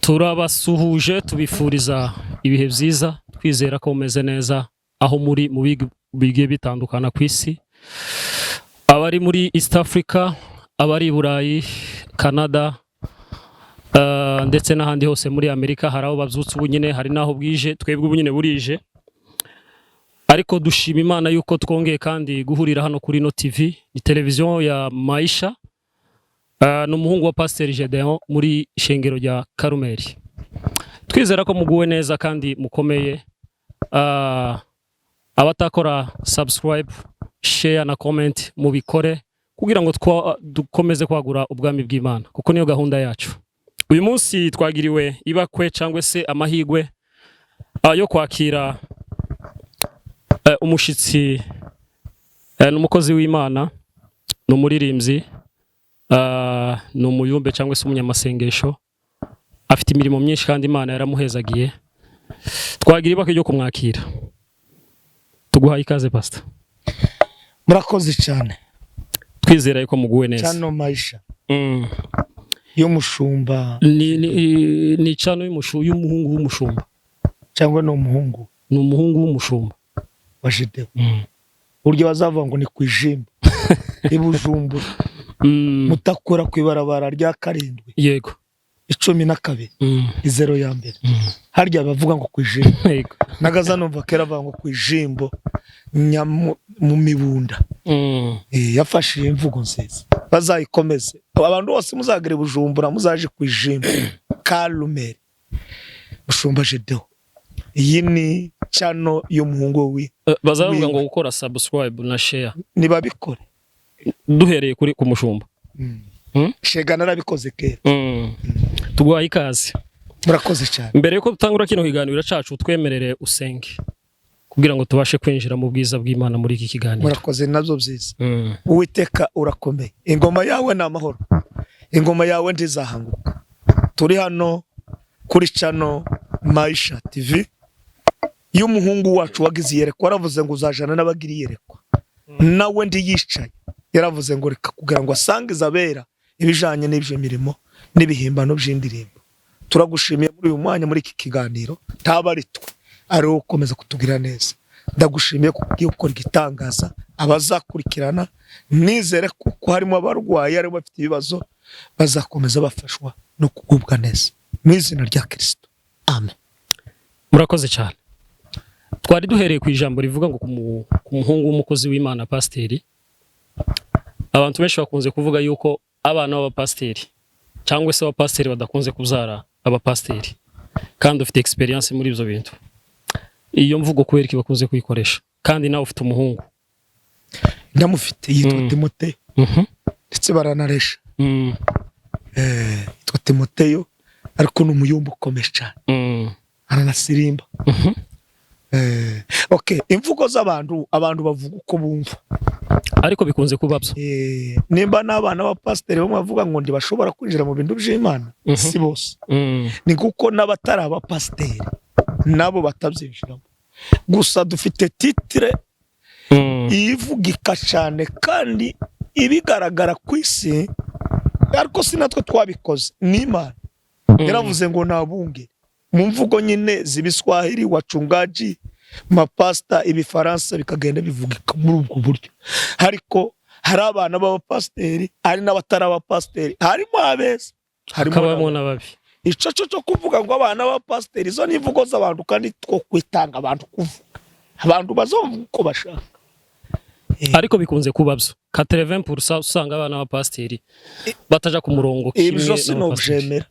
Turabasuhuje, tubifuriza ibihe byiza, twizera ko mumeze neza aho muri mu bihugu bigiye bitandukana ku isi, abari muri East Africa, abari i Burayi, Canada, ndetse n'ahandi hose muri Amerika. Hari aho babyutse ubu nyine, hari n'aho bwije, twebwe ubu nyine burije. Ariko dushima Imana yuko twongeye kandi guhurira hano kuri ino TV, ni televiziyo ya Maisha. Ni umuhungu wa Pasiteri Gedeon muri ishengero rya Karumeli. Twizera ko muguwe neza kandi mukomeye. Abatakora subscribe, share na comment, mubikore kugira ngo dukomeze kwagura ubwami bw'Imana, kuko niyo gahunda yacu. Uyu munsi twagiriwe ibakwe cyangwa se amahirwe yo kwakira umushitsi, ni umukozi w'Imana, ni umuririmbyi, ni umuyumbe cyangwa se umunyamasengesho, afite imirimo myinshi kandi Imana yaramuhezagiye. Twagira ibakwe ryo kumwakira. Tuguhaye ikaze, Pastor. Murakoze cyane. Twizera yuko muguwe neza. Channel Maisha y'umushumba. Ni channel y'umuhungu w'umushumba. Cyangwa ni umuhungu? Ni umuhungu w'umushumba. Wa Gedeon. Buryo bazavuga ngo ni ku ijimbo i Bujumbura, mutakura ku ibarabara rya 7, 12, izero ya mbere. Harya bavuga ngo ku ijimbo. Nagaza numva kera bavuga ngo ku ijimbo mu mibunda. Yafashe iyi mvugo nziza, bazayikomeze. Abantu bose muzagera i Bujumbura, muzaje ku ijimbo Karumeli, Mushumba Gedeon. Iyi ni channel y'umuhungu we. Bazavuga ngo Wiwe. gukora subscribe na share. Nibabikore. Duhereye kuri ku mushumba. Shega narabikoze kera. Tuguhaye ikaze. Murakoze cyane. Mbere yuko dutangura kino kiganiro cacu, twemerere usenge kugira ngo tubashe kwinjira mu bwiza bw'Imana muri iki kiganiro. Murakoze, nabyo byiza. Uwiteka, urakomeye, ingoma yawe ni amahoro, ingoma yawe ntizahanguka. Turi hano kuri channel Maisha TV y'umuhungu wacu wagize iyerekwa. Yaravuze ngo uzajana n'abagira iyerekwa, nawe ndiyicaye. Yaravuze ngo reka kugira ngo asangize abera ibijanye n'ibyo mirimo n'ibihimbano by'indirimbo. Turagushimiye muri uyu mwanya, muri iki kiganiro, ntaba ari twe, ari wowe ukomeza kutugira neza. Ndagushimiye kuko ugiye gukora igitangaza. Abazakurikirana, nizere kuko harimo abarwayi, harimo abafite ibibazo, bazakomeza bafashwa no kugubwa neza mu izina rya Kirisito, amen. Murakoze cyane. Twari duhereye ku ijambo rivuga ngo ku muhungu w'umukozi w'Imana pasiteri. Abantu benshi bakunze kuvuga yuko abana b'abapasiteri cyangwa se abapasiteri badakunze kubyara abapasiteri, kandi ufite experience muri ibyo bintu. Iyo mvugo kubera iki bakunze kuyikoresha kandi nawe ufite umuhungu? Ndamufite, yitwa Timoteyo, ndetse baranaresha. Yitwa Timoteyo, ariko ni umuyumba ukomeye cyane, aranasirimba. Okay, imvugo z'abantu, abantu bavuga uko bumva. Ariko bikunze kuba byo. Nimba n'abana b'abapasiteri bamwe bavuga ngo ntibashobora kwinjira mu bintu by'Imana, si bose. Ni kuko n'abatari abapasiteri nabo batabyinjiramo. Gusa dufite titre ivugika cyane kandi ibigaragara ku isi, ariko si natwe twabikoze, ni Imana. Yaravuze ngo nabunge mu mvugo nyine z'ibiswahili, wachungaji, mapasita, ibifaransa, bikagenda bivugika muri ubwo buryo. Ariko hari abana b'abapasiteri, hari n'abatari abapasiteri, harimo abeza, harimo hakabamo n'ababi. N'ababi. Ico cyo cyo kuvuga ngo abana b'abapasiteri, izo ni imvugo z'abantu, kandi two kwitanga abantu kuvuga, abantu bazovuga uko bashaka. Ariko bikunze kuba byo, 80% usanga abana b'abapasiteri bataja ku murongo kimwe Ibyo n'abapasiteri. sinobyemera.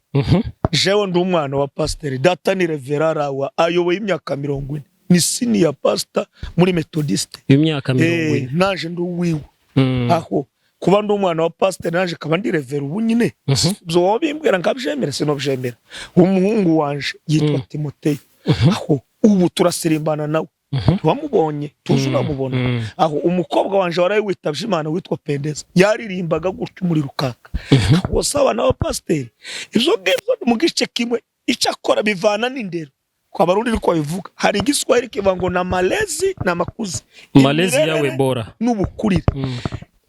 Jewe ndi umwana wa pasiteri, data ni reverend Rawa, ayoboye imyaka 40, ni senior pastor muri Methodiste. Imyaka mirongo ine. Naje ndi uwiwe. Aho kuba ndi umwana wa pasiteri, naje kaba ndi reverend ubu nyine, byo wowe bimbwira nkabyemera, sinobyemera. Umuhungu wanje yitwa Timoteyo, aho ubu turasirimbana nawe. Wamubonye, tuzi, unamubona. Aho umukobwa wanje waraye witabye Imana witwa Pendeza yaririmbaga gutyo muri rukaka. Bose abana b'abapasiteri, ibyo ngibyo ni mu gice kimwe. Icyo akora bivana n'indero, kwa Barundi niko babivuga. Hari igiswahili kivuga ngo na malezi na makuzi. Malezi Imirerere yawe bora n'ubukurire.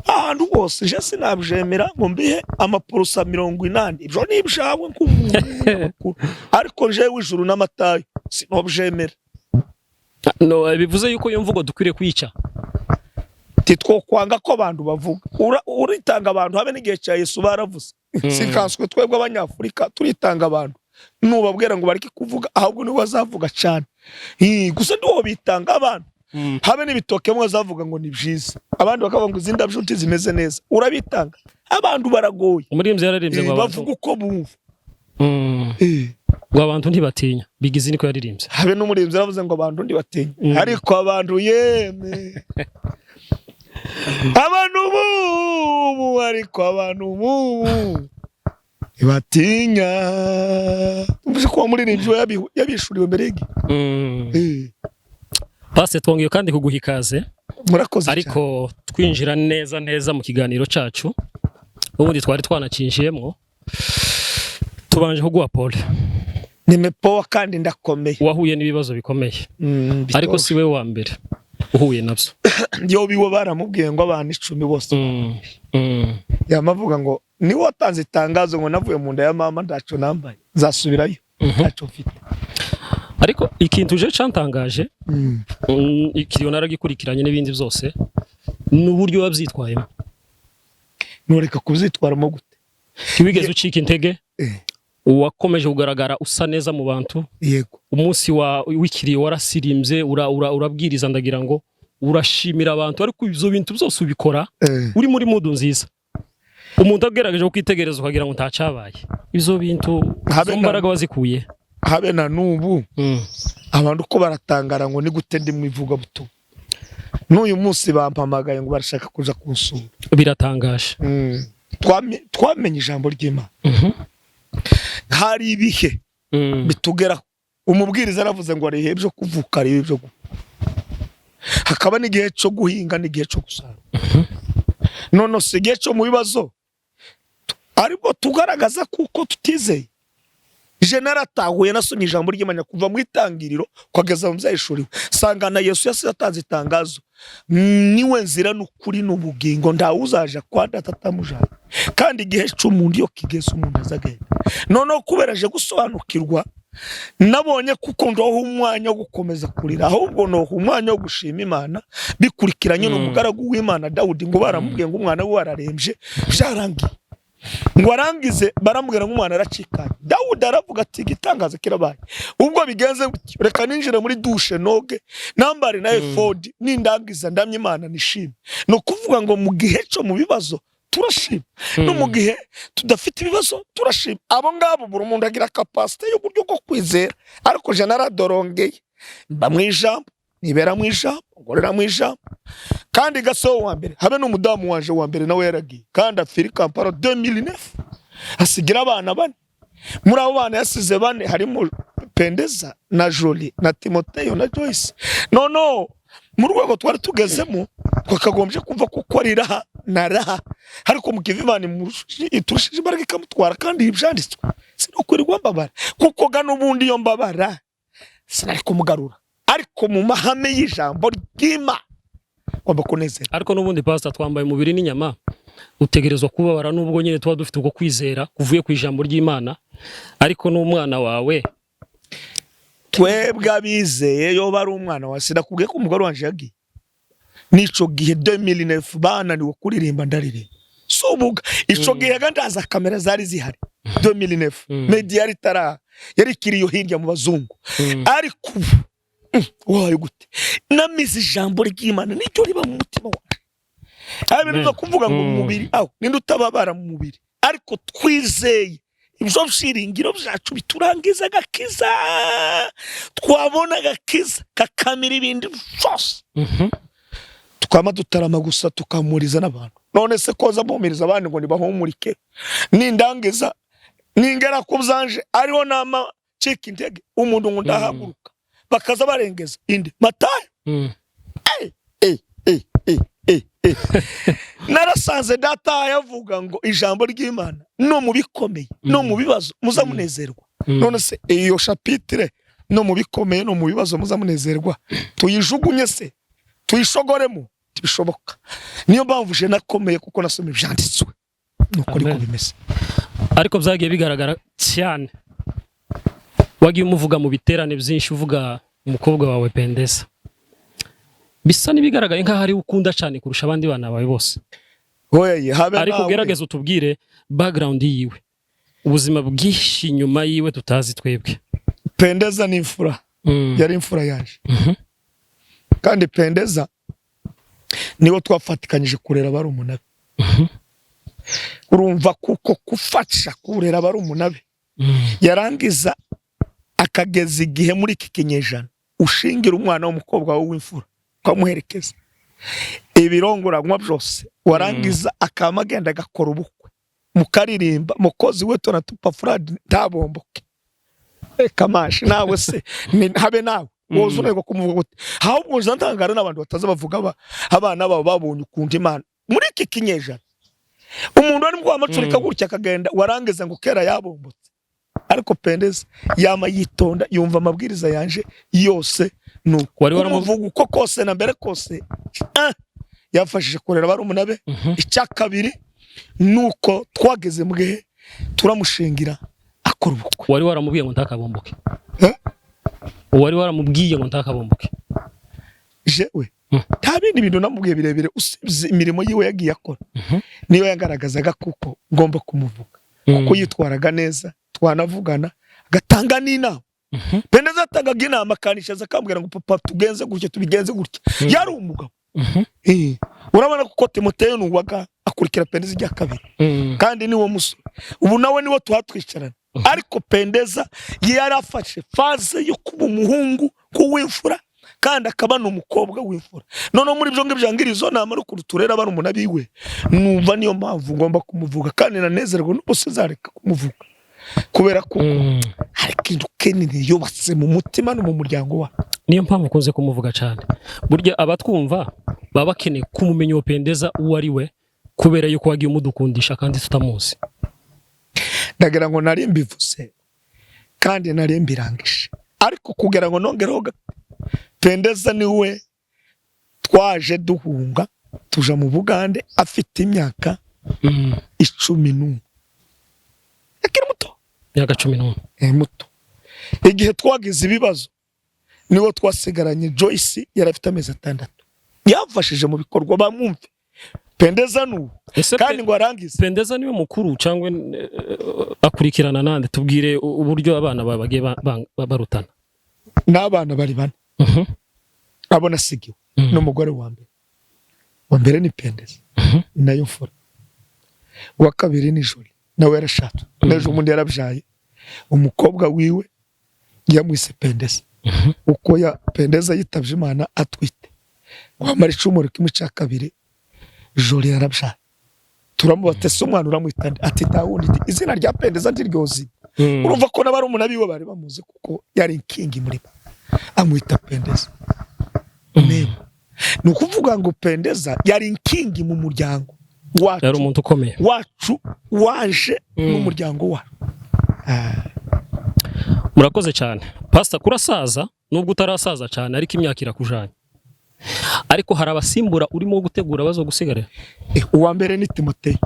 Ahantu hose je sinabyemera ngo mbihe amapurusa 80, ibyo ni ibyawe nk'umuntu w'umunyamakuru, ariko jewe ijuru n'amatayo sinobyemera. No, bivuze yuko iyo mvugo dukwiriye kuyica. Titwokwanga ko abantu bavuga. Uritanga abantu, habe n'igihe cya Yesu baravuze. Sikanswe twebwe Abanyafurika turitanga abantu, nubabwira ngo bareke kuvuga, ahubwo nibo bazavuga cyane. Gusa ndiwo bitanga abantu, habe n'ibitoke bamwe bazavuga ngo ni byiza, abandi bakavuga ngo izi ndabyo ntizimeze neza. Urabitanga abantu, baragoye. Umuririmbyi yararirimbye ngo abantu Bavuga uko bumva. Ngo abantu ntibatinya bigize, niko yaririmbye. Habe n'umuririmbyi yaravuze ngo abantu ntibatinya, ariko abantu, yeme, abantu bubu, ariko abantu bubu ntibatinya. Uvuze ko uwo muririmbyi we yabishuriwe mbere y'igihe. Pastor, twongeye kandi kuguha ikaze. Murakoze cyane. Ariko twinjira neza neza mu kiganiro cacu, ubundi twari twanacinjiyemo, tubanje kuguha pole. Nimepoa kandi ndakomeye. Wahuye n'ibibazo bikomeye, ariko si we wa mbere uhuye nabyo. Yo biwe baramubwiye ngo abantu 10 bose. Yamavuga ngo niwe watanze itangazo ngo navuye mu nda ya mama ntacyo nambaye, nzasubirayo ntacyo mfite. Ariko ikintu je cantangaje, ikiriyo naragikurikiranye n'ibindi byose, ni uburyo wabyitwayemo. Nureka kubyitwaramo gute? Ntiwigeze ucika intege. Wakomeje kugaragara usa neza mu bantu. Yego. Umunsi wa w'ikiriyo warasirimbye, urabwiriza, ndagira ngo urashimira abantu, ariko ibyo bintu byose ubikora uri muri mood nziza, umuntu agerageje kukwitegereza ukagira ngo ntacyabaye. Ibyo bintu, Habe izo mbaraga wazikuye? Habe na n'ubu abantu uko baratangara ngo ni gute ndi mu ivugabutumwa. N'uyu munsi bampamagaye ngo barashaka kuza kunsura. Biratangaje. Twamenye ijambo ry'Imana. Hari ibihe bitugeraho. Umubwiriza aravuze ngo hari ibihe byo kuvuka, hari ibihe byo gupfa, hakaba n'igihe cyo guhinga n'igihe cyo gusarura. None si igihe cyo mu bibazo aribwo tugaragaza kuko tutizeye? Je naratahuye, nasomye ijambo ry'Imana kuva mu itangiriro kugeza mu byahishuriwe, sanga na Yesu yasize atanze itangazo: niwe nzira n'ukuri n'ubugingo, ntawe uzaja kwa Data atamujanye. Kandi igihe cy'umuntu iyo kigeze, umuntu azagenda. Noneho kubera aje gusobanukirwa, nabonye kuko ndoha umwanya wo gukomeza kurira, ahubwo noha umwanya wo gushima Imana. Bikurikiranye n'umugaragu w'Imana Dawudi, ngo baramubwiye ngo umwana we ararembye, byarangiye, ngo arangize baramubwira ngo umwana aracikanye. Dawudi aravuga ati: "Igitangaza kirabaye, ubwo bigenze gutyo, reka ninjire muri douche, noge, nambare na efodi, nindangiza ndamye Imana nishime." Ni ukuvuga ngo mu gihe cyo mu bibazo turashima, no mu gihe tudafite ibibazo turashima. Abo ngabo buri muntu agira capacité y'uburyo bwo kwizera, ariko je naradorongeye, mba mu ijambo, nibera mu ijambo, ngorera mu ijambo. Kandi gasoho wa mbere, habe n'umudamu wanje wa mbere nawe yaragiye, kandi apfira i Kampala 2009, asigira abana bane. Muri abo bana yasize bane harimo Pendeza na Jolie na Timoteyo na Joyce. Noneho mu rwego twari tugezemo, twakagombye kumva kuko ari raha na raha, ariko mu gihe Imana iturushije imbaraga ikamutwara, kandi ibi byanditswe, sinokwirirwa mbabara, kuko ga n'ubundi iyo mbabara sinari kumugarura. Ariko mu mahame y'ijambo ry'Imana ngomba kunezera. Ariko n'ubundi, pastor, twambaye umubiri n'inyama, utegerezwa kubabara, nubwo nyine tuba dufite ubwo kwizera kuvuye ku ijambo ry'Imana, ariko n'umwana wawe. Twebwe abizeye, yoba ari umwana wa, sinakubwiye ko umugore wanje yagiye n'ico gihe 2009, bananiwe kuririmba, ndaririmba. Si ubuga ico gihe ga ndaza, kamera zari zihari 2009, media yari itara, yari ikiri iyo hirya mu bazungu. Ariko ubu wabaye gute? Namize ijambo ry'Imana, nicyo riba mu mutima wawe. Hari ibintu byo kuvuga ngo umubiri aho ninde utababara mu mubiri? Ariko twizeye ibyo byiringiro byacu biturangiza agakiza, twabona agakiza kakamira ibindi byose. Twama dutarama gusa, tukamuriza n'abantu. None se koza mpumiriza abandi ngo nibahumurike, nindangiza ningera ku byanje ariho nama cika intege, umuntu ngo ndahaguruka, bakaza barengeza indi Matayo. Eh, eh, eh, eh, eh. Narasanze data yavuga ngo ijambo ry'Imana no mu bikomeye no mu bibazo muzamunezerwa. None se iyo chapitre, no mu bikomeye no mu bibazo muzamunezerwa, tuyijugunye se, tuyishogoremo? Ntibishoboka. Ntibishoboka. Niyo mpamvu je nakomeye, kuko nasomye ibyanditswe, nuko niko Amen. bimeze. Ariko byagiye bigaragara cyane, wagiye umuvuga mu biterane byinshi, uvuga umukobwa wawe Pendeza, bisa n'ibigaragaye nk'aho ari we ukunda cyane kurusha abandi bana bawe bose. Oye, habe Ariko nawe. ugerageze utubwire background yiwe, ubuzima bwinshi inyuma yiwe tutazi twebwe. Pendeza ni imfura, yari imfura yanje. Kandi Pendeza niwo twafatikanyije kurera barumuna be. Urumva, kuko gufasha kurera barumuna be, yarangiza akageza igihe muri iki kinyejana ushingira umwana w'umukobwa wawe w'imfura, ukamuherekeza ibirongoranywa byose, warangiza akaba agenda agakora ubukwe, mukaririmba mukozi we tunatupa furadi ntabomboke. Reka mashi nawe se habe nawe woza unanirwa kumuvuga gute? Ahubwo nza ntangara n'abantu bataza bavuga abana babo babonye ukuntu Imana muri iki kinyejana, umuntu ari bwamacurika gutya akagenda, warangiza ngo kera yabombotse. Ariko Pendeza yama yitonda, yumva amabwiriza yanje yose, nuko Wari umuvuga uko kose na mbere kose, yafashije kurera barumuna be. Icya kabiri nuko twageze mu gihe turamushingira, akora ubukwe. Wari waramubwiye ngo ntakabomboke? Eh? Wari waramubwiye ngo ntakabomboke? Jewe nta bindi bintu namubwiye birebire usibye imirimo yiwe yagiye akora, niyo yagaragazaga kuko ngomba kumuvuga, kuko yitwaraga neza, twanavugana agatanga n'inama. Pendeza yatangaga inama, akanishaza, akambwira ngo: "Papa, tugenze gutya, tubigenze gutya." Yari umugabo. Urabona kuko Timoteyo nuwaga akurikira Pendeza ijya kabiri, kandi niwo musore ubu nawe niwo tuha twicarana. Ariko Pendeza yari afashe phase yo kuba umuhungu w'imfura, kandi akaba n'umukobwa w'imfura. Noneho muri ibyo ngibyo ngira izo nama n'ukuntu turera barumuna biwe, numva niyo mpamvu ngomba kumuvuga, kandi nanezerwa n'ubu sinzareka kumuvuga, kubera ko hari ikintu kinini yubatse mu mutima no mu muryango wa. Niyo mpamvu ukunze kumuvuga cyane. Burya abatwumva baba bakeneye kumumenya uwo Pendeza uwo ari we, kubera yuko wagiye umudukundisha kandi tutamuzi. Ndagira ngo nari mbivuze kandi nari mbirangije, ariko kugira ngo nongereho gato, Pendeza niwe twaje duhunga tuja mu Bugande afite imyaka 11, akiri muto. Imyaka 11. Muto. Igihe twagize ibibazo niwo twasigaranye Joyce, yari afite amezi 6. Yamfashije mu bikorwa, bamwumve Pendeza n'ubu. Ese kandi ngo arangize. Pendeza niwe mukuru cyangwa akurikirana nande? Tubwire uburyo abana bawe bagiye barutana. N'abana bari bane abo nasigiwe n'umugore wa mbere. Wa mbere ni Pendeza, ni nayo mfura. Uwa kabiri ni Jolie, nawe yarashatse, n'ejo bundi yarabyaye umukobwa wiwe, yamwise Pendeza. Uko ya Pendeza yitabye Imana atwite, ngo amara icyumweru kimwe cya kabiri, Jolie yarabyaye. Turamubaza: "Ese umwana uramwita nde?" Ati: "Nta wundi, izina rya Pendeza ntiryozi." Urumva ko n'abarumuna biwe bari bamuzi, kuko yari inkingi muri bo. Amwita Pendeza. Nema ni ukuvuga ngo Pendeza yari inkingi mu muryango wacu. Yari umuntu ukomeye. Wacu waje n'umuryango wacu. Murakoze cyane, Pastor. Kurasaza, nubwo utarasaza cyane, ariko imyaka irakujanye. Ariko hari abasimbura urimo gutegura bazo gusigarira? Uwa mbere ni Timoteyo,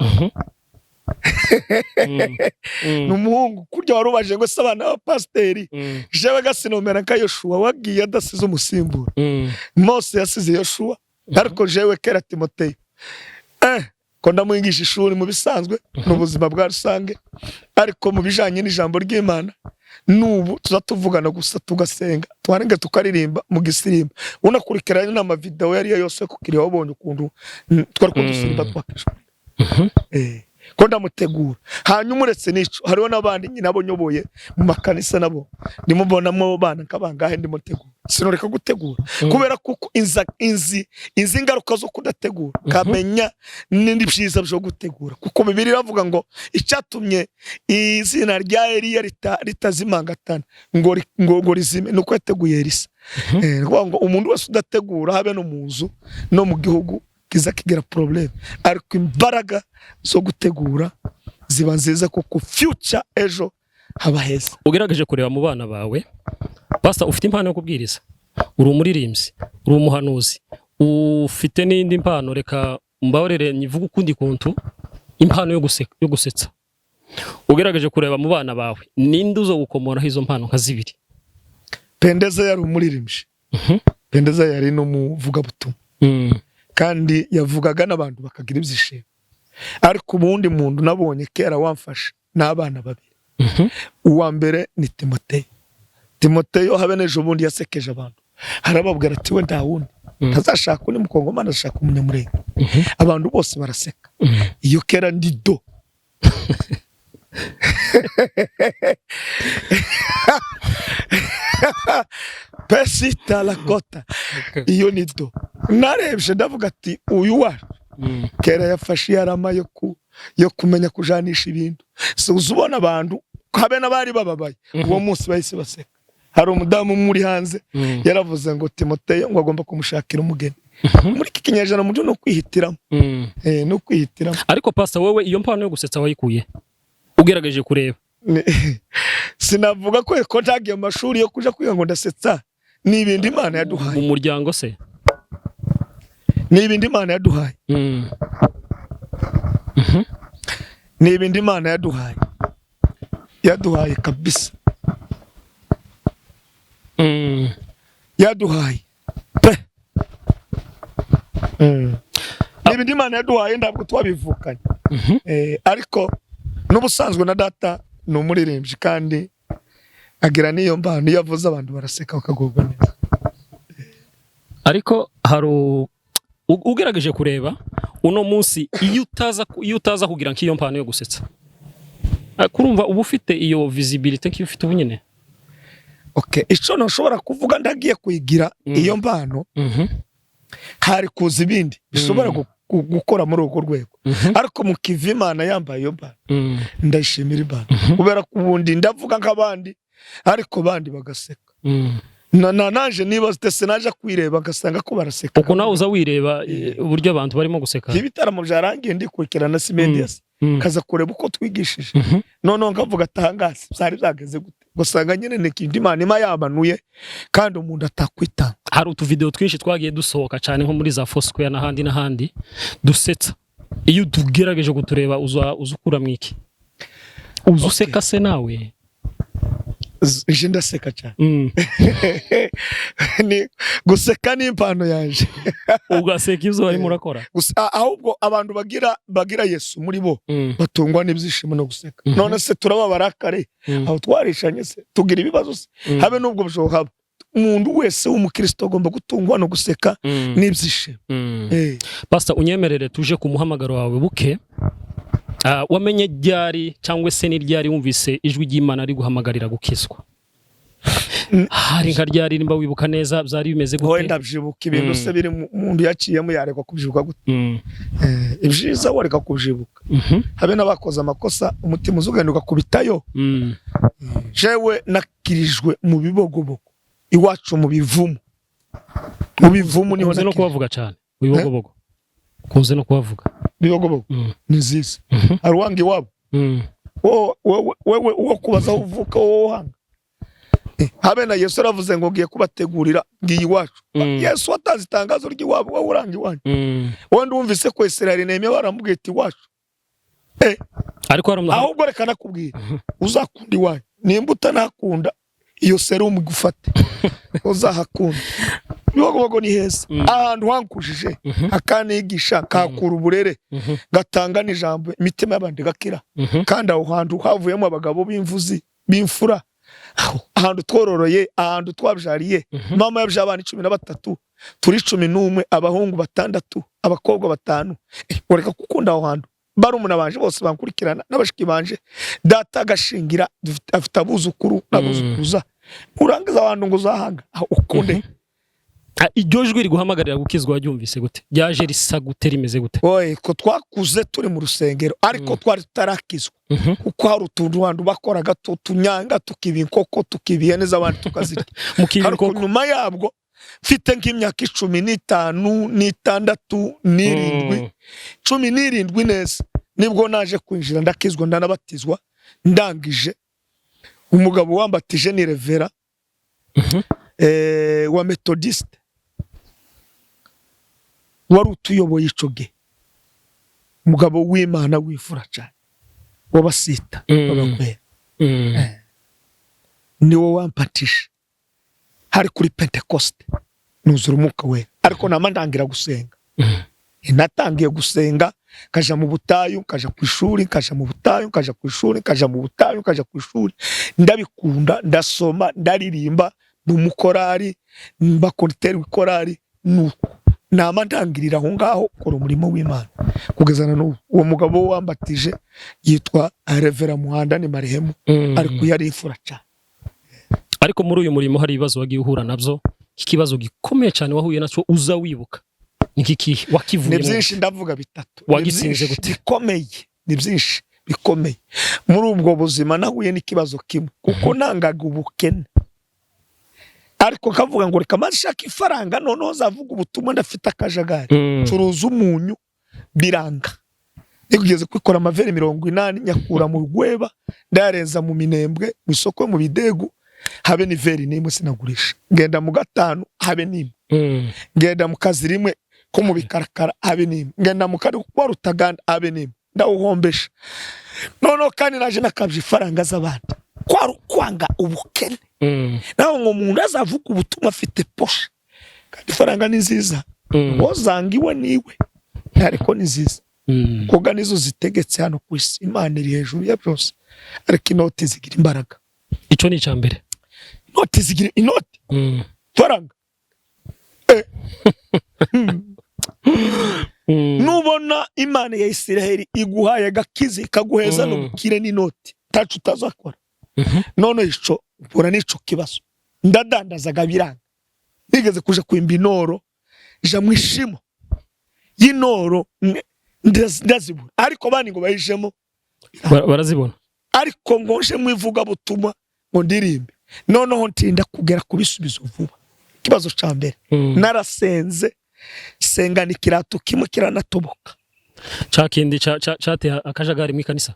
ni umuhungu. Kurya wari ubaje ngo se abana b'abapasiteri, jewe gasinomera nka Yoshuwa wagiye adasize umusimbura. Mose yasize Yoshuwa, ariko jewe kera Timoteyo, ko ndamwigisha ishuri mu bisanzwe n'ubuzima bwa rusange, ariko mu bijanye n'ijambo ry'Imana n'ubu tuza tuvugana gusa, tugasenga, twarenga tukaririmba mu gisirimba. Unakurikiranye n'amavideo yari yo yose kukiriya, wabonye ukuntu twari kudusirimba twakishwe. Ko ndamutegura. Hanyuma uretse n'ico, hariho n'abandi nyine abo nyoboye mu makanisa, nabo ndimubonamo bana nkabangahe ndimo tegura. Sinoreka gutegura, kubera kuko inza inzi inzi ingaruka zo kudategura, kamenya n'indi byiza byo gutegura, kuko Bibiliya iravuga ngo icyatumye izina rya Eliya ritazimangatana ngo rizime nuko yateguye Elisa. Ni ukuvuga ngo umuntu wese udategura, habe no mu nzu no mu gihugu, kiza kigira problème. Ariko imbaraga zo gutegura ziba nziza, kuko future ejo haba heza. Ugerageje kureba mu bana bawe, Pastor, ufite impano yo kubwiriza, uri umuririmbyi, uri umuhanuzi. Ufite n'indi mpano, reka mbabarire nyivuge ukundi kuntu, impano yo guseka, yo gusetsa. Ugerageje kureba mu bana bawe, ninde uzo gukomoraho izo mpano nka zibiri? Pendeza yari umuririmbyi. Pendeza yari n'umuvugabutumwa, kandi yavugaga n'abantu bakagira ibyishimo. Ariko ubundi muntu nabonye kera wamfasha ni abana babiri. Uwa mbere ni Timoteyo. Timoteyo habe n'ejo bundi yasekeje abantu, harababwira ati: "We nta wundi, ntazashaka undi mukongomani, azashaka umunyamurenge." Abantu bose baraseka. Iyo kera ndi do pesita lakota, iyo ni do narebye ndavuga ati: "Uyu wacu kera yafashe iyarama yo kumenya kujanisha ibintu." Si uza ubona abantu habe n'abari bababaye uwo munsi bahise baseka. Hari umudamu umwe uri hanze, yaravuze ngo Timoteyo ngo agomba kumushakira umugeni. Muri iki kinyejana mu byo no kwihitiramo, no kwihitiramo. Ariko pastor, wowe iyo mpano yo gusetsa wayikuye ugerageje kureba? Sinavuga ko ntagiye mu mashuri yo kuja kwiga ngo ndasetsa. Ni ibintu Imana yaduhaye. Mu muryango se? Ni ibintu Imana yaduhaye. Ni ibintu Imana yaduhaye, yaduhaye kabisa. Yaduhaye pe. Ni ibintu Imana yaduhaye, ntabwo twabivukanye. Ariko n'ubusanzwe na data ni umuririmbyi, kandi agira n'iyo mpano. Iyo avuze abantu baraseka bakagubwa neza. Ariko hari ugerageje kureba uno munsi, iyo utaza kugira nk'iyo mpano yo gusetsa, kurumva uba ufite iyo visibility nk'iyo ufite ubu nyine? Okay, ico nashobora kuvuga, ndagiye kuyigira iyo mpano, hari kuza ibindi bishobora gukora muri urwo rwego. Ariko mu kiva Imana yambaye iyo mpano, ndayishimira Imana, kubera ko ubundi ndavuga nk'abandi, ariko bandi bagaseka. Na naje niba tese naje kwireba ngasanga ko baraseka. Uko nawe uza wireba uburyo abantu barimo guseka? Ibitaramo byarangiye ndikurikirana si media se, kaza kureba uko twigishije, noneho nkavuga ati: "Ahangaha byari byageze gute?" Gusanga nyine ni ikintu Imana ima yamanuye kandi umuntu atakwitanga. Hari utuvideo twinshi twagiye dusohoka cyane nko muri za Foursquare n'ahandi n'ahandi dusetsa. Iyo tugerageje kutureba, uza ukura mu iki? Uza useka se nawe? Je ndaseka cyane. Ni guseka ni impano yanje. Ugaseka ibyo barimo urakora? Gusa ahubwo abantu bagira Yesu muri bo batungwa n'ibyishimo no guseka. None se turababara kare? Aho twarishanye se, tugira ibibazo se? Habe n'ubwo bishoboka, umuntu wese w'umukristo agomba gutungwa no guseka n'ibyishimo. Pastor, unyemerere tuje ku muhamagaro wawe buke. Wamenye ryari cyangwa se ni ryari wumvise ijwi ry'Imana riguhamagarira gukizwa? Hari nka ryari, nimba wibuka neza, byari bimeze Wowe gute? Ndabyibuka ibintu se biri muntu yaciyemo yareka kubyibuka gute? Ibyiza wareka kubyibuka? Habe n'abakoze amakosa, umutima uza ugenda ugakubitayo. Jewe nakirijwe mu Bibogobogo iwacu, mu Bivumu, mu Bivumu niho Ukunze no nakirijwe. kubavuga cyane, Bibogobogo ukunze no kubavuga. Bibogobogo ni nziza. Hari uwanga iwabo? Wewe uwo kubaza aho uvuka, wowe wanga. Habe na Yesu aravuze ngo: "Ngiye kubategurira, ngiye iwacu." Yesu watanze itangazo ry'iwabo, wowe uranga iwanyu? Wowe ndumvise ko Israel Nehemiya baramubwiye ati: "Iwacu." Ariko hari Ahubwo reka nakubwira, uzakunda iwanyu. Nimba utanakunda, iyo serumu igufate, uzahakunda. Bibogobogo ni heza, ahantu hankujije, hakanigisha, kakura uburere, gatanga n'ijambo, imitima y'abandi igakira. Kandi aho hantu havuyemo abagabo b'imvuzi b'imfura. Aho ahantu twororoye, ahantu twabyariye. Mama yabyaye abana 13, turi 11, abahungu batandatu, abakobwa batanu. Ureka gukunda aho hantu? Barumuna banje bose bankurikirana n'abashiki banje, data agashingira, afite abuzukuru n'abuzukuruza. Urangiza abantu ngo uzahanga aho ukunde? Iryo jwi riguhamagarira gukizwa waryumvise gute? Ryaje risa gute, rimeze gute? Oye, ko twakuze turi mu rusengero, ariko twari tutarakizwa, kuko hari utuntu bantu bakoraga tunyanga, tukiba inkoko, tukiba ihene z'abandi, tukazirya. Mukiba Ariko inkoko? nyuma yabwo mfite nk'imyaka 15, n'itandatu, n'irindwi, 17 neza, nibwo naje kwinjira, ndakizwa, ndanabatizwa. Ndangije, umugabo wambatije ni reverend wa Methodiste. Wari utuyoboye ico gihe, umugabo w'Imana wifura cyane w'abasita b'abakwera, niwo wampatisha. Hari kuri Pentecoste, nuzura Umwuka Wera, ariko nama ndangira gusenga. Natangiye gusenga, nkaja mu butayu, nkaja ku ishuri, nkaja mu butayu, nkaja ku ishuri, nkaja mu butayu, nkaja ku ishuri. Ndabikunda, ndasoma, ndaririmba mu mukorari, mba conducteur w'ikorari. Nuko nama ntangirira aho ngaho kora umurimo w'Imana kugeza na n'ubu. Uwo mugabo wambatije yitwa Reverend Muhanda, ni marehemu, ariko yari imfura cyane. Ariko muri uyu murimo hari ibibazo wagiye uhura nabyo. Ikibazo gikomeye cyane wahuye nacyo uza wibuka ni nk'ikihe? Ni Wakivuyemo? byinshi, ndavuga bitatu. Ni Wagitsinze byinshi gute? bikomeye, ni byinshi bikomeye. Muri ubwo buzima nahuye n'ikibazo kimwe, kuko nangaga ubukene, ariko kavuga ngo reka maze shaka ifaranga, noneho zavuga ubutumwa ndafite akajagari. Curuza umunyu biranga, nigeze kwikora amaveri 80, nyakura mu rweba, ndayarenza mu Minembwe, mu isoko yo mu Bidegu, habe n'iveri n'imwe sinagurisha. Ngenda mu gatanu, habe n'imwe. Ngenda mu kazi rimwe ko mu Bikarakara, habe n'imwe. Ngenda mu kari kwa Rutaganda, habe n'imwe. Ndawuhombesha. Noneho kandi naje nakabye ifaranga z'abandi, kwari ukwanga ubukene. Nawe ngo umuntu azavuga ubutumwa afite poche, kandi ifaranga ni nziza. Wozanga iwe niwe, ariko ni nziza. Koga nizo zitegetse hano ku isi. Imana iri hejuru ya byose, ariko inoti zigira imbaraga. Icyo ni icya mbere. Inoti zigira inoti, faranga. Nubona Imana ya Isiraheli iguhaye agakiza, ikaguheza n'ubukire n'inoti, tacu utazakora. None ico mpura n'ico kibazo, ndadandazaga biranga. Nigeze kuja kwimba inoro, ja mu ishimo y'inoro, ndazibura, ariko bandi ngo bayijemo. Barazibona. Ariko ngo nje mu ivugabutumwa ngo ndirimbe, noneho ntinda kugera ku bisubizo vuba. Ikibazo ca mbere, narasenze, sengana ikirato kimwe kiranatoboka. Ca kindi cateye akajagari mu ikanisa.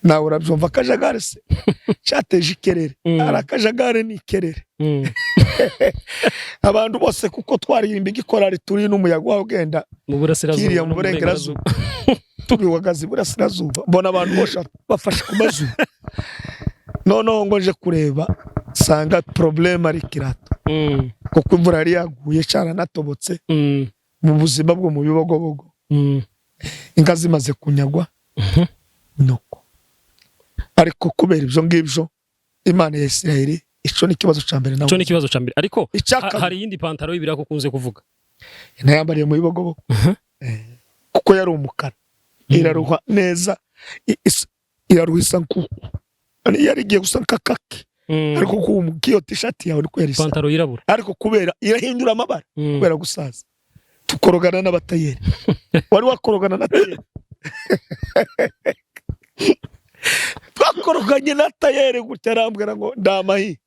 Nawe urabyumva, akajagari se cyateje ikerere. Ari akajagari ni ikerere. Abantu bose, kuko twaririmba igikorari turi n'umuyaga wawe ugenda mu burasirazuba kiriya no mu burengerazuba, tubiwagaza iburasirazuba, mbona abantu bose bafashe ku mazuru. Noneho ngo nje kureba, nsanga problème ari ikirato, kuko imvura yari yaguye cyaranatobotse. Mu buzima bwo mu Bibogobogo, inka zimaze kunyagwa. Nuko ariko kubera ibyo ngibyo, Imana ya Isirayeli, ico ni ikibazo ca mbere nawe. Ico ni ikibazo ca mbere, ariko Icya kabiri. hari iyindi pantaro y'ibiraka ukunze kuvuga. Nayambariye mu Bibogobogo. Kuko yari umukara, iraruha neza, iraruha isa nkuku yari igiye gusa nk'akaki. Ariko ku iyo t-shirt yawe niko yari isa. Ipantaro yirabura. Ariko kubera irahindura amabara, kubera gusaza, tukorogana n'abatayeri. Wari wakorogana na tayeri? Twakoroganye na tayeri gutya, arambwira ngo ndamahi,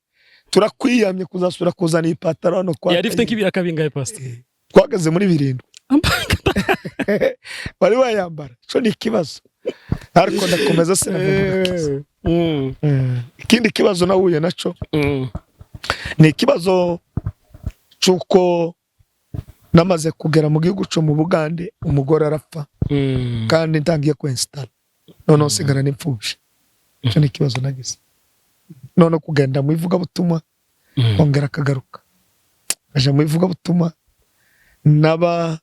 turakwiyamye kuzasubira kuzana iyi pataro hano kwa Yari ifite tayeri. nk'ibiraka bingahe, pastor? Twageze muri 7. Wari wayambara? Cyo ni ikibazo, ariko ndakomeza sinavuga. Ikindi kibazo nahuye naco ni ikibazo cy'uko namaze kugera mu gihugu cyo mu Bugande, umugore arapfa, kandi ntangiye kwensitara, noneho nsigara n'imfubyi. Icyo ni ikibazo nagize. None kugenda mu ivugabutumwa, kongera akagaruka aja mu ivugabutumwa, naba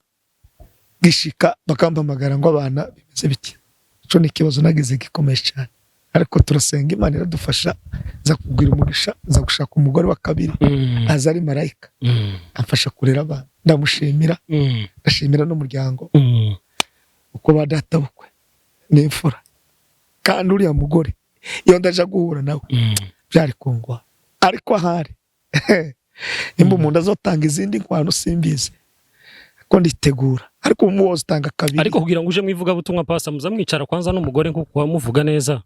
gishika bakampamagara ngo abana bimeze biti. Icyo ni ikibazo nagize gikomeye cyane, ariko turasenga, Imana iradufasha, nza kugira umugisha, nza gushaka umugore wa kabiri, aza ari marayika, amfasha kurera abana. Ndamushimira, ndashimira n'umuryango, uko ba data bukwe ni imfura. Kandi uriya mugore iyo ndaja guhura nawe, byari kungwa, ariko ahari nimba umuntu azotanga izindi nkwano simbizi, ko nditegura, ariko ubu wose utanga kabiri. Ariko kugira ngo uje mu ivugabutumwa, pastor, muza mwicara kwanza n'umugore nkuko wamuvuga neza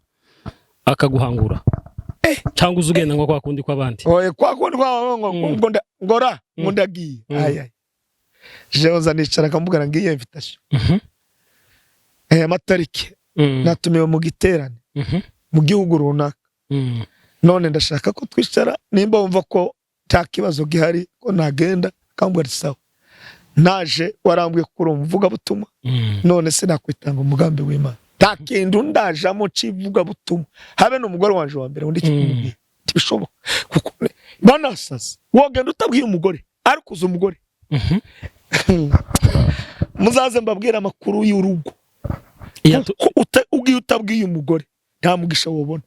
akaguhangura, cyangwa uza ugenda ngo kwa kundi kw'abandi? Oye, kwa kundi kwa ngo ngo ngora ngo ndagiye. Ay ay, jewe nza nicara akamubwira ngiye invitation, amatariki, natumiwe mu giterane mu gihugu runaka, none ndashaka ko twicara, nimba wumva ko nta kibazo gihari ko nagenda. Akambwira ati sawa. Naje warambwiye ko uri umuvugabutumwa. None se nakwitanga umugambi w'Imana? Nta kintu ndajamo c'ivugabutumwa, habe n'umugore wanje wa mbere undi kikumubwira, ntibishoboka kuko banasaze. Wogenda utabwiye umugore, ariko uzi umugore. Muzaze mbabwire amakuru y'urugo. Iya Kuko ugiye utabwiye umugore, nta mugisha wobona,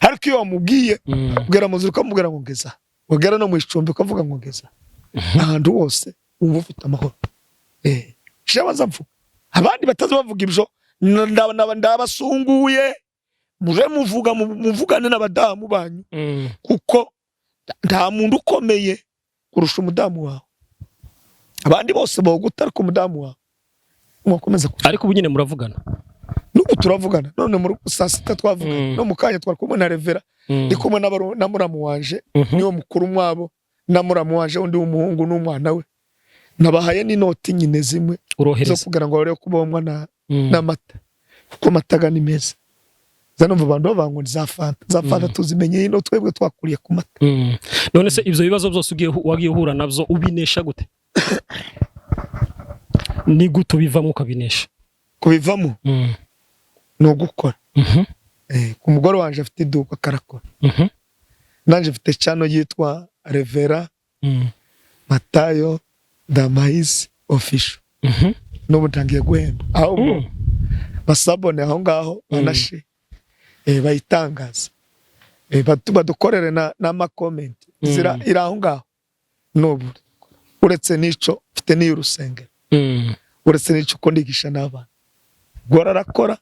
ariko iyo wamubwiye, ubwira muzira, ukamubwira ngo ngeza, wagera no mu icumbi ukavuga ngo ngeza, ahantu hose wumva ufite amahoro. Shabaza mvuga abandi batazi bavuga ibyo, ndabasunguye, muje muvuga, muvugane n'abadamu banyu, kuko nta muntu ukomeye kurusha umudamu wawe. Abandi bose boguta, ariko umudamu wawe mwakomeza. Ariko ubu nyine muravugana? N'ubu turavugana. None muri saa sita twavugana. No mu kanya twari kumwe na Revera, ndi kumwe na muramu wanje, niwe mukuru mwabo, na muramu wanje undi w'umuhungu n'umwana we. Nabahaye n'inoti nyine zimwe zo urohereza kugira ngo barebe ko banywa n'amata, kuko amata ga ni meza. Za numva abantu bavuga ngo ni za Fanta, za Fanta, tuzimenye ino, twebwe twakuriye ku mata. None se ibyo bibazo byose wagiye uhura nabyo ubinesha gute? Ni gute ubivamo ukabinesha? Kubivamo ni ugukora. Ku mugore wanje afite iduka, karakora. Nanjye mfite channel yitwa Revera Matayo Damahisi Official. N'ubu ntangiye guhemba, ahubwo basabone aho ngaho banashe, bayitangaza, badukorere n'ama comment. Zira iri aho ngaho n'ubu. Uretse n'ico, mfite n'iy'urusengero. Uretse n'ico, uko ndigisha n'abana, gora arakora,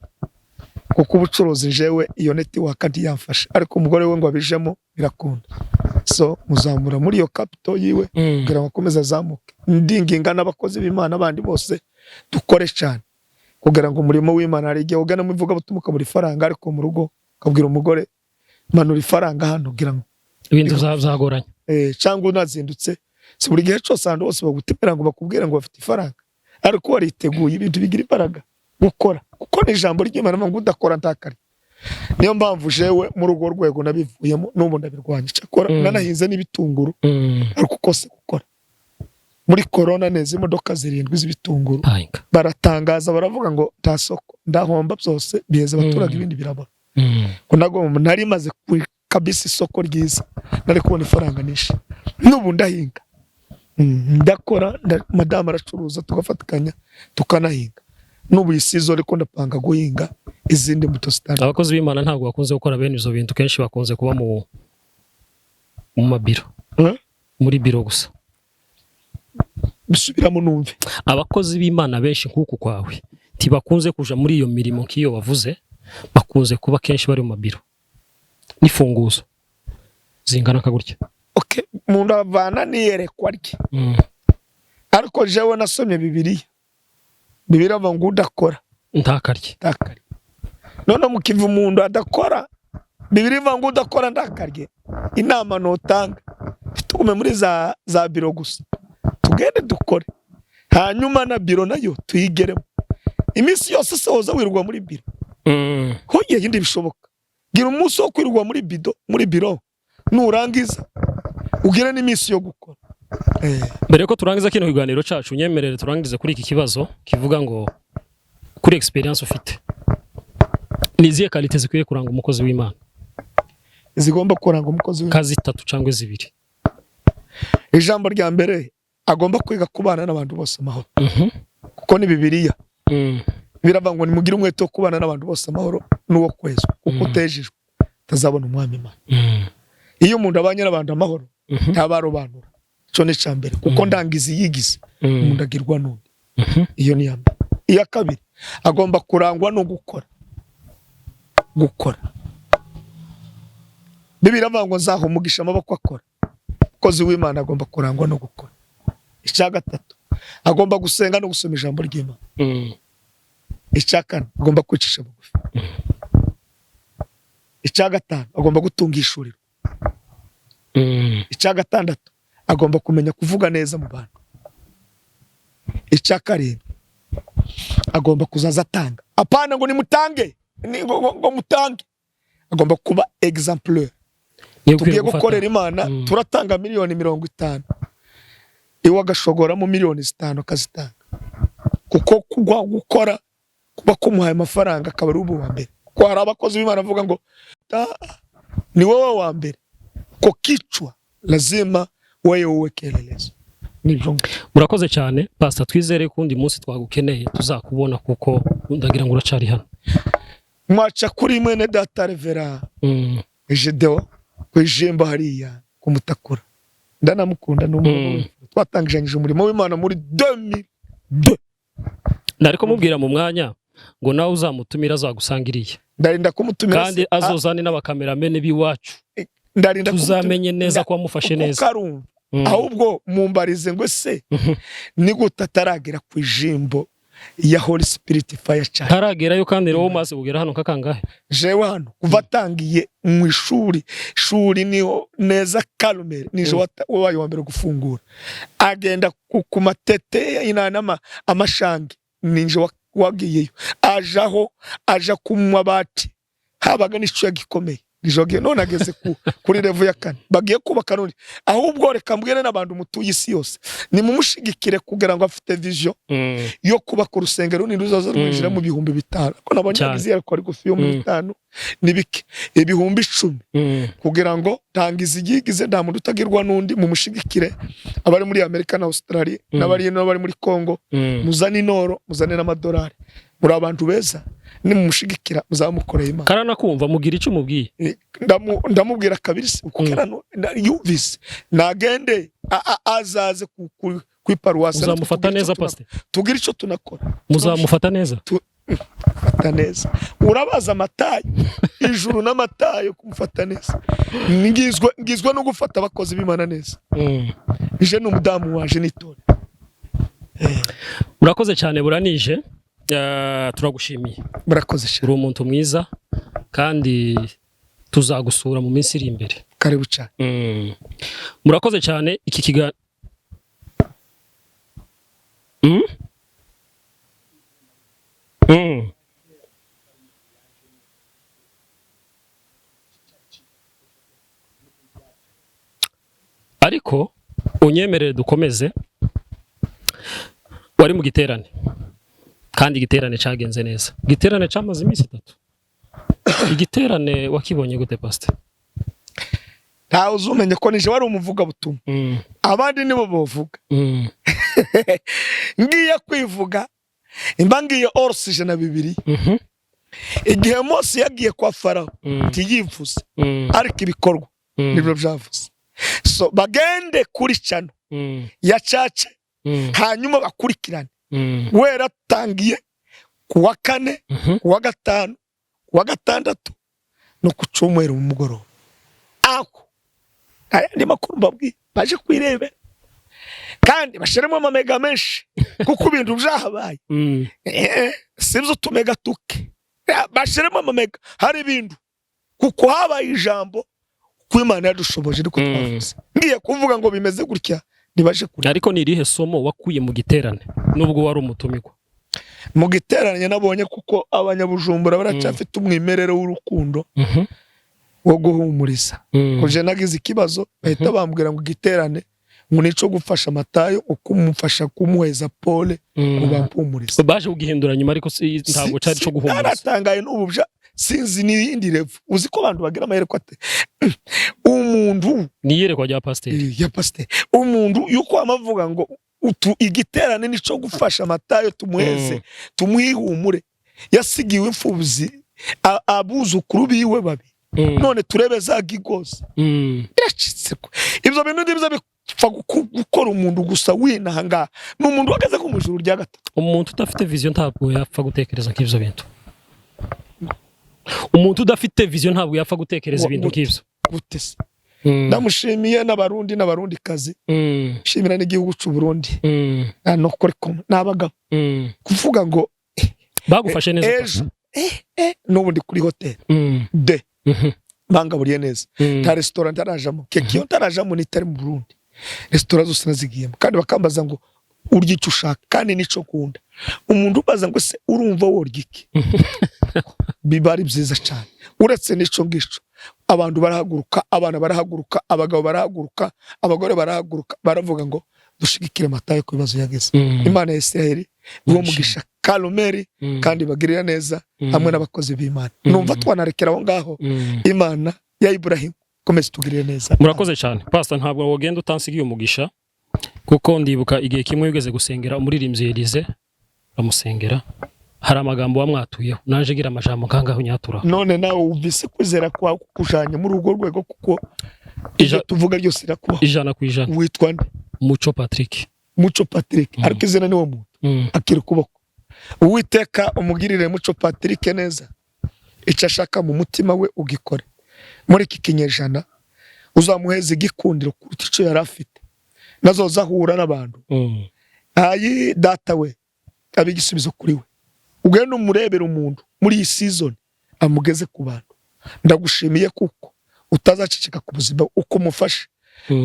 kuko ubucuruzi jewe iyo network ntiyamfasha, ariko umugore we ngo abijemo birakunda. So muzamura muri iyo capital yiwe kugira ngo akomeze azamuke. Ndinginga n'abakozi b'Imana bandi bose, dukore cyane kugira ngo umurimo w'Imana. Hari igihe ugana mu ivugabutumwa ukabura ifaranga, ariko mu rugo ukabwira umugore: "Manura ifaranga hano," kugira ngo ibintu byagoranye. Cyangwa unazindutse, si buri gihe cyose ahantu hose bagutemera ngo bakubwire ngo bafite ifaranga, ariko wariteguye, ibintu bigira imbaraga gukora, kuko ni ijambo ry'Imana ngo udakora ntakarya. Niyo mpamvu jewe muri urwo rwego nabivuyemo, n'ubu ndabirwanya. Cyakora nanahinze n'ibitunguru, ariko kose gukora muri korona neza, imodoka zirindwi z'ibitunguru. Painga. Baratangaza, baravuga ngo nta soko, ndahomba byose biheza abaturage, ibindi birabora. Ko nagomba nari maze kabisa isoko ryiza, nari kubona ifaranga nishi. N'ubu ndahinga. Ndakora, madamu aracuruza, tugafatikanya tukanahinga. N'ubu iyi season ariko ndapanga guhinga izindi mbuto zitandukanye. Abakozi b'Imana ntabwo bakunze gukora bene ibyo bintu, kenshi bakunze kuba mu mabiro, muri biro gusa. Bisubiramo numve. Abakozi b'Imana benshi nk'uku kwawe ntibakunze kuja muri iyo mirimo nk'iyo wavuze, bakunze kuba kenshi bari mu mabiro n'ifunguzo zingana nka gutya. Okay, umuntu avana n'iyerekwa rye, ariko jewe nasomye Bibiliya. Bibiliya avuga ngo udakora ntakarye. Ntakarye. None mukiva umuntu adakora, Bibiliya ivuga ngo udakora ntakarye. Inama notanga, ntitugume muri za biro gusa, tugende dukore, hanyuma na biro nayo tuyigeremo. Iminsi yose se woza wirirwa muri biro? Hongeye ibindi bishoboka, gira umunsi wo kwirirwa muri biro, nurangiza ugire n'iminsi yo gukora. Mbere yuko turangiza kino kiganiro cacu, nyemerere turangize kuri iki kibazo kivuga ngo kuri experience ufite, ni izihe qualité zikwiye kuranga umukozi w'Imana? Zigomba kuranga umukozi w'Imana? Kazi itatu cyangwa zibiri. Ijambo rya mbere, agomba kwiga kubana n'abantu bose amahoro, kuko ni Bibiliya. Biravuga ngo nimugire umwete wo kubana n'abantu bose amahoro n'uwo kwezwa, kuko utejejwe utazabona umwami Imana. Iyo umuntu abanye n'abantu amahoro, ntabarobanura. Icyo ni icya mbere, kuko ndangizi yigize umuntu agirwa n'undi. Iyo ni iya mbere. Iya kabiri, agomba kurangwa no gukora. Gukora, Bibiliya iravuga ngo nzaha umugisha amaboko akora. Umukozi w'Imana agomba kurangwa no gukora. Icya gatatu, agomba gusenga no gusoma ijambo ry'Imana. Icya kane, agomba kwicisha bugufi. Icya gatanu, agomba gutunga ishuriro. Icya gatandatu, agomba kumenya kuvuga neza mu bantu. Icya karindwi, agomba kuzaza atanga, apana ngo nimutange, ngo mutange, agomba kuba exemplaire. Niyo ukwiye Tugiye gufata. gukorera Imana, turatanga 50 miliyoni. Iwe agashogoramo miliyoni 5 akazitanga, kuko kugwa gukora kuba kumuhaye amafaranga, akaba ari ubu wa mbere. Kuko hari abakozi b'Imana bavuga ngo: "Ni wowe wa mbere ko kichwa, lazima wewe uwe kielelezo." Nibyo. Murakoze cyane, Pastor. Twizere ko undi munsi twagukeneye tuzakubona, kuko ndagira ngo uracari hano. Mwaca kuri mwene data Reverend Gedeon ku ijembo hariya kumutakura. Ndanamukunda, ni umuntu twatangijanyije umurimo w'Imana muri 2002. Nariko mubwira mu mwanya ngo nawe uzamutumira azagusanga iriya. Ndarinda kumutumira. Kandi azozane n'abakameramene b'iwacu. Ndarinda Tuzamenye neza ko wamufashe kuko neza. Karumva. Ahubwo mumbarize ngo: ese ni gute ataragera ku ijimbo ya Holy Spirit Fire Church? Ntaragerayo, kandi rero umaze kugera hano kakangahe? Jewe hano kuva atangiye mu ishuri, shuri niho neza Karumeri nije wabaye wa mbere gufungura, agenda ku matete inama amashangi, nije wagiyeyo, ajaho aja ku mabati habaga n'icuya gikomeye, nije wagiye. None ageze kuri level ya kane, bagiye kubaka none. Ahubwo reka mbwire n'abantu mutuye isi yose, nimumushigikire kugira ngo afite vision yo kubaka urusengero runini ruzaza rwinjira mu 5000, ariko nabonye yagize ariko ari gufi ibihumbi bitanu ni bike, 10,000, kugira ngo tangiza igigize. Nta muntu utagirwa n'undi. Mumushigikire, abari muri Amerika na Australia, n'abari muri Congo, muzane inoro, muzane n'amadolari. Muri abantu beza, nimumushigikira muzamukoreye Imana. Karanakumva, mugira icyo umubwiye. Ndamubwira kabiri se kuko yumvise nagende azaze ku iparuwasi. Uzamufata neza, Pastor? Tugira icyo tunakora. Muzamufata neza? Fata neza, urabaza amatayo ijuru n'amatayo kumufata neza. Ngizwe no gufata abakozi b'Imana neza. Ije n'umudamu waje n'itore. Murakoze cyane, buranije. Turagushimiye. Murakoze cyane. Uri umuntu mwiza kandi tuzagusura mu minsi iri imbere. Karibu cyane. Murakoze cyane. Iki kiganiro Ariko unyemerere dukomeze. Wari mu giterane, kandi igiterane cyagenze neza, igiterane cyamaze iminsi 3. Igiterane wakibonye gute, Pastor? Ntawe uzumenye ko nije wari umuvugabutumwa, abandi nibo bovuga. Ngiye kwivuga imba ngiye orosije na bibiri. Igihe Mose yagiye kwa Farawo, ntiyivuze, ariko ibikorwa nibyo byavuze. So bagende kuri channel ya church, hanyuma bakurikirane. Weratangiye ku wa kane, ku wa gatanu, ku wa gatandatu no ku cyumweru mu mugoroba. Aho ayandi makuru mbabwiye, baje kwirebera kandi bashyiremo amamega menshi, kuko ibintu byahabaye sibyo utumega tuke. Bashyiremo amamega, hari ibintu kuko habaye ijambo ko Imana yadushoboje, ariko twavuze. Ngiye kuvuga ngo bimeze gutya, ntibaje kure. Ariko ni irihe somo wakuye mu giterane nubwo wari umutumirwa? Mu giterane nabonye kuko Abanyabujumbura baracyafite umwimerere w'urukundo, wo guhumuriza. Kuje nagize ikibazo, bahita bambwira ngo igiterane ngo nico gufasha Matayo, ukumufasha kumuheza pole, ngo bampumurize. Baje kugihindura nyuma, ariko ntabwo cyari cyo guhumuriza. Naratangaye n'ubu sinzi n'iyindi level. Uzi ko abantu bagira amayerekwa ate umuntu? Ni iyerekwa rya pasiteri. Ya pasiteri. Umuntu yuko amavuga ngo utu igiterane nico gufasha Matayo, tumuheze, tumuhihumure, yasigiwe imfubyi, abuzukuru biwe babiri. None turebe za gigozi biracitse ko ibyo bintu nibyo bipfa gukora umuntu gusa winaha ngaha, ni umuntu uhagaze ko mu ijuru rya gatatu. Umuntu udafite vision ntabwo yapfa gutekereza nk'ibyo bintu. Umuntu udafite vision ntabwo yapfa gutekereza ibintu nk'ibyo. Gute se? Ndamushimiye n'Abarundi n'Abarundikazi, shimira n'igihugu cy'u Burundi. No kuri kumwe n'abagabo kuvuga ngo Bagufashe neza. Ejo n'ubu ndi kuri hoteli de bangaburiye neza. Nta resitora ntarajamo, keke iyo ntarajamo nitari mu Burundi. Resitora zose nazigiyemo, kandi bakambaza ngo urya icyo ushaka, kandi nico nkunda. Umuntu ubaza ngo: "Se urumva worya iki?" Biba ari byiza cyane. Uretse n'ico ngico, abantu barahaguruka, abana barahaguruka, abagabo barahaguruka, abagore barahaguruka, baravuga ngo Dushigikire Matayo ku bibazo yagize. Imana ya Isiraheli uwo mugisha Karumeli kandi bagirira neza hamwe n'abakozi b'Imana. Numva twanarekera aho ngaho. Imana ya Iburahimu komeza tugirire neza. Murakoze cyane, Pastor. Ntabwo wagenda utansigiye umugisha, kuko ndibuka igihe kimwe wigeze gusengera umuririmbyi Elize, uramusengera, hari amagambo wamwatuyeho. Naje gira amajambo nkangaho nyaturaho. None nawe wumvise kwizera kwawe kukujanye muri urwo rwego, kuko ibyo tuvuga byose irakubaho. 100%. Witwa nde? Muco Patrick. Muco Patrick, ariko izina niwo muntu. Akira ukuboko. Uwiteka umugirire Muco Patrick neza, icyo ashaka mu mutima we ugikore muri iki kinyejana. Uzamuheza igikundiro kuruta icyo yari afite, nazoza ahura n'abantu. Ayi data we, abe igisubizo kuri we. Ugende umurebera umuntu muri iyi season, amugeze ku bantu. Ndagushimiye kuko utazaceceka ku buzima uko umufashe,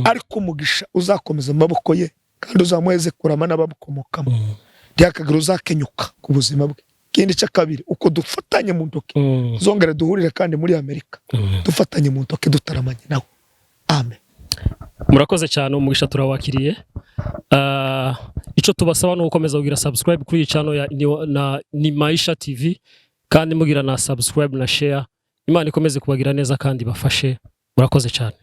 ariko umugisha uzakomeza amaboko ye, kandi uzamuheze kurama n'abamukomokamo. Ntihakagire uzakenyuka ku buzima bwe. Ikindi cya kabiri, uko dufatanye mu ntoki, zongere duhurire kandi muri Amerika, dufatanye mu ntoki, dutaramanye nawe. Amen. Murakoze cyane, umugisha turawakiriye. Icyo tubasaba ni ugukomeza kugira subscribe kuri iyi channel ya ni Maisha TV, kandi mugira na subscribe na share. Imana ikomeze kubagira neza kandi bafashe. Murakoze cyane.